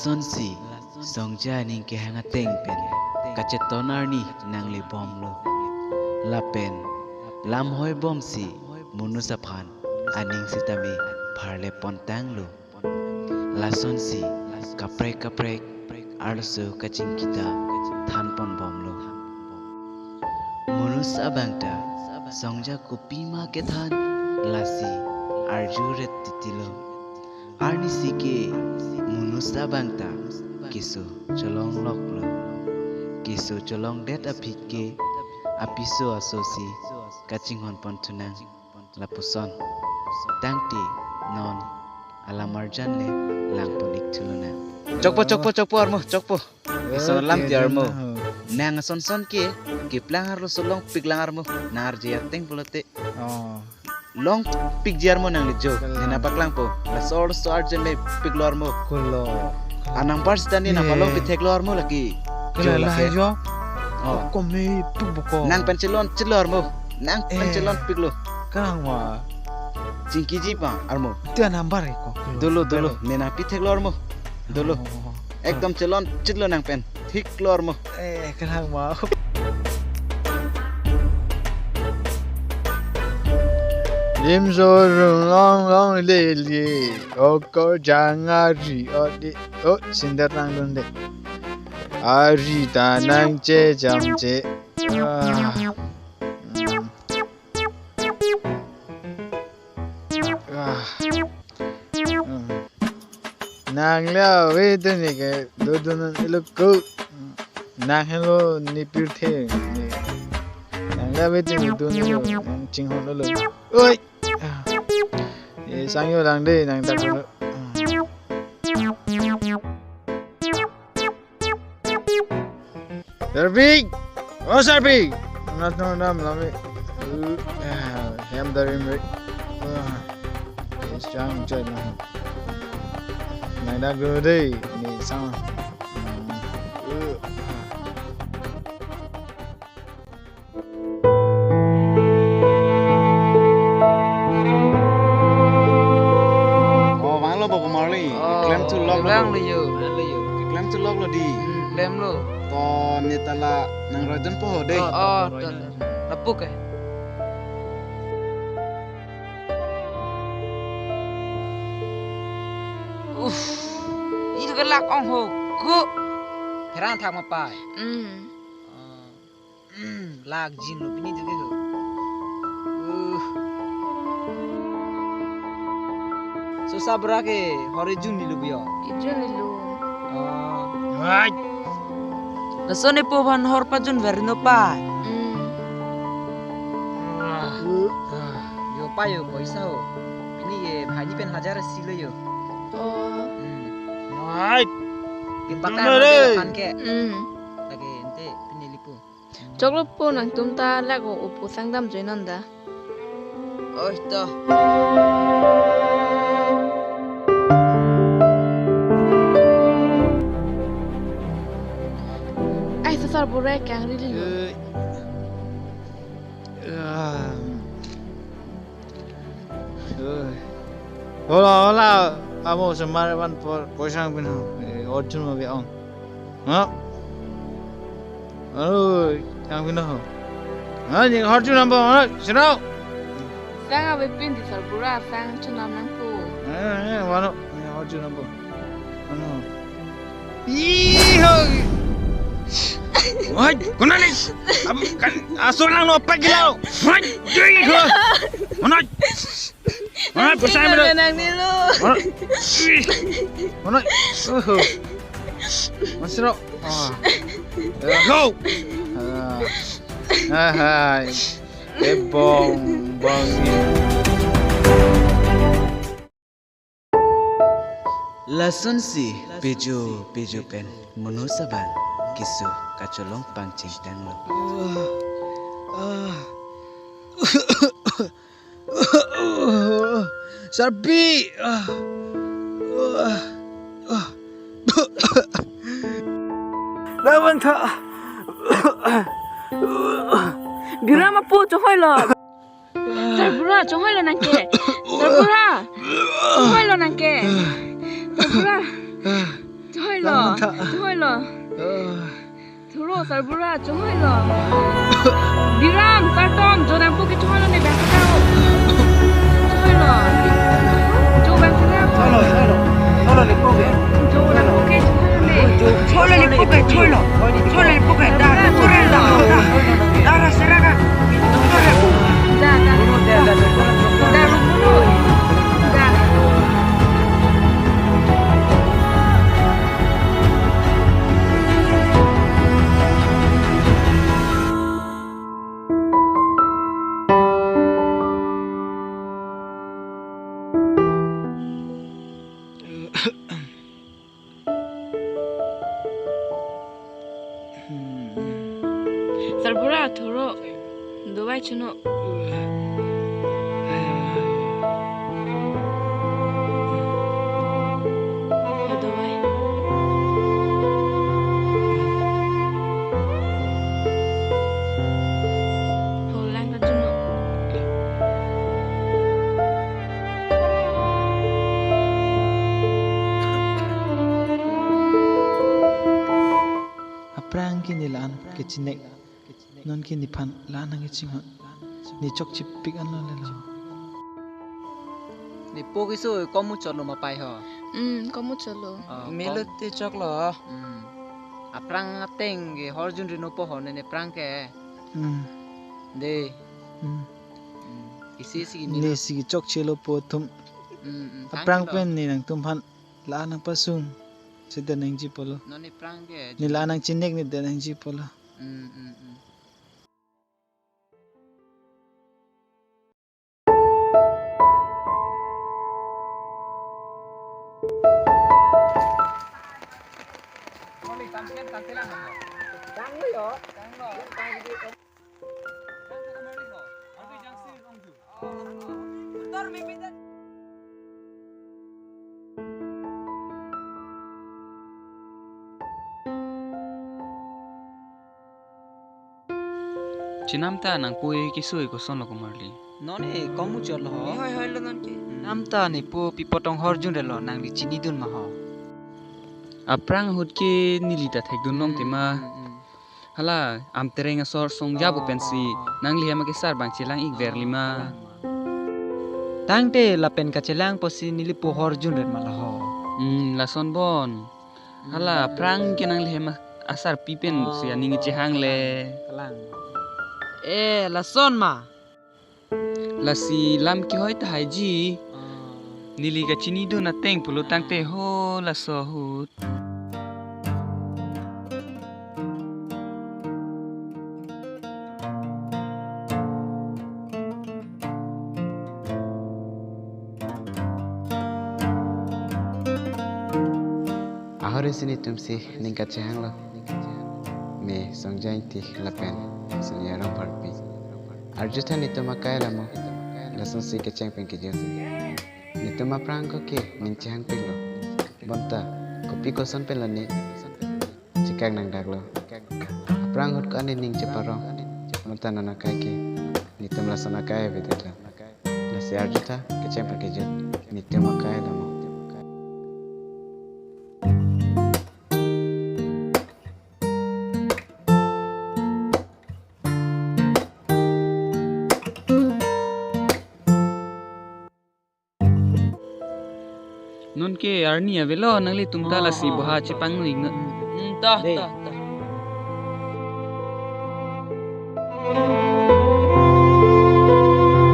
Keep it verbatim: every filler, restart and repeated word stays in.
Lasonsi Songja aning kehang ateng pen kacheton arni nanglebomlo. Lapen lamhoi bomsi Munus aphan aning sitame pharle pontanglo. Lasonsi kaprek kaprek arloso kachingki ta thanponbomlo. Munus abang ta Songja kopima kethan lasi arjuret titilo. Arnisi ke Munus abang ta keso cholongloklo. Keso cholongdet aphi ke apiso asosi kachinghonpon thunang lapuson. Tangte non alamarjan le langpon-ik thulonang. Chokpo, chokpo, chokpo armo, chokpo. Eson alam ti armo. Nang ason son ke keplang arloso longpiklang armo. Nang arje ateng pulote. Oh. Longpikji armo nangli jo. Kalang. Nena paklangpo. Laso arloso arje mepiklo armo. Kulo. Anang par sitani nang, eh, palongpi theklo armo lake. Kalang jo lake. Lahai jo. Oh. Ko mepik boko. Nang pen chelonchitlo armo. Nang pen, eh, chelonpiklo. Kalang ma. Chingkiji pa armo. Dia number ko. Dolo, dolo. Nena pi theklo armo. Dolo. Oh, oh, oh. Ekdom chelonchitlo nang pen. Thiklo armo. Eh, kalang ma. Limso rung long long le le. Oko janga ri o di. Oh, sinder nangdunde. Ari ta nangche jamche. Ah. Hmm. Ah. Hmm. Nang le ave te ne ke dodun elo ko. Nang helo ne pirthe ne. Nang le ave te ne dun elo. Nang chinghon elo. Oi. Ah. E sangyo lang de nang tak. Sarpi! Oh, Sarpi! Nat no nam lami. Uh, ah, hem darim re. Uh, yes, chang chai na. Nang da gu dei, ne sang. Uh, oh, vanglo bo kumar li. Oh, klem thu lok lo. Vanglo yo. Klem thu lok lo di. Hmm, klemlo. To ne ta la nang roidun po ho dei. Oh, oh, to. Lapuk eh. Uff. Itu ke lak ong ho. Ku. Heran thak ma pai. Hmm. Ah. Lak jin lo pini juke ho. Uh. Sosa bra ke hor ejun nilo bio. Ejun nilo. Oh. Hai. Laso ne po phan hor pajun ver no pa. Hmm. Ah. Yo pa yo poisa ho. Pini ke bhaji pen hajar isi lo yo. Oh. Hmm. Hai. Kipakan. Jun lo re. Kan ke. Hmm. Lagi ente pini lipo. Choklo po nangtum ta lak o upo sangdam joi non da. Oi to. Ai sosar bura kangri li. Eh. Ah. Oi. Hola, hola. Amo semar van por poisang pino. Eh, Arjun ma biang. Ha? Alo, yang pino. Ha, ni Arjun number mana? Sino? Sang ave pin di sarbura, sang chunam nangpo. Eh, eh, wano, ni Arjun number. Ano? Iho. Wai, kunali. Ab kan asur lang no pagilao. Wai, iho. Mana? Mana pusai mana? Nang nilu. Mana? Mana? Oho. Masro. Ah. Go. Ah. Ahai. Ebong bong. Lasonsi pejo pejo pen Munus abang keso kacholong pangcheng tanglo. Sarpi. Labang tha. Bira ma po chohoi lo. Sarbura, chohoi lo nang ke. Sarbura. Chohoi lo nang ke. Sarbura. Chohoi lo. Lo. Ah. Thuro, sarbura, chonghoi lo. Biram, Kartom, jo dampo ke chonghoi lo ne bang kata o. Chonghoi lo. Jo bang kata o. Chonghoi lo, chonghoi lo. Chonghoi lo, lepo ke. Jo dampo ke chonghoi lo ne. Chonghoi lo, lepo ke, chonghoi lo. Chonghoi lo, lepo ke. Da, da, da, da. Da, da, sera ka. Da, da. Da, da, da. Da. Sarbura, thuro, dovai chuno. Ho dovai. Ho lang ka chuno. Aphrang ke ne la-an kechinek. Non ke nephan la-an nangkechinghon. Ne chokchepik anlo lelo. Nepo keso komu chotlo ma pai ho? Hmm, komu chotlo. Ah, melo kom- te choklo. Hmm. Aphrang ateng ke horjun rino po ho ne, ne phrang ke. Hmm. De. Hmm. Hmm. Isi si ne lo. Si chokchelo po atum. Hmm, hmm. Aphrang pen ne nangtumphan la-an nangpasung. Seta nangji pulo. Non ne phrang ke. Ne la-an nangchinek ne ta nangji pulo. Hmm, hmm, hmm. Chenam ta nangpo-e keso-e kosonlo komarli? Non e komu chotlo ho. Hoi hoi lo non ke. Hmm. Chenam ta nepo pi apot tong horjun relo, nangli chinidun ma ho? Aphrang ahut ke neli ta thekdun long tema. Hmm, hmm. Hala Amtereng asor songja pu pensi, oh, nangli hem akesar bang chelang-ik verli ma? Kalang ma. Tangte lapen kachelang pusi neli po horjun ret ma la ho. Hmm, lason bon. Hmm. Hala aphrang ke nangli hem asarpi pensi, oh, aning chehang le. Kalang. Eh, lason ma. Lasi lam kehoi tahai ji. Ah. Neli kachinidun ateng pulo tangte ho laso ahut. Ahori si netum si ning kachehanglo. Me Songja Ingti lapen Sonia Rongpharpi. Arjutha netum akai lamo, lasonsi kecheng pen kejut. Netum aphrang ako ke ning chehangpiklo. Bonta, kopi koson pen lo ne chekak nangdaklo. Aphrang ahut ko-an ne ning cheparong. Bonta non akai ke netum lason akai avedetlo. Lasi arjutha kecheng pen kejut netum akai lamo. Non ke arni avelo, nanglitum ta lasi boha chepangno-iknon. Hmm, ta, ta, ta.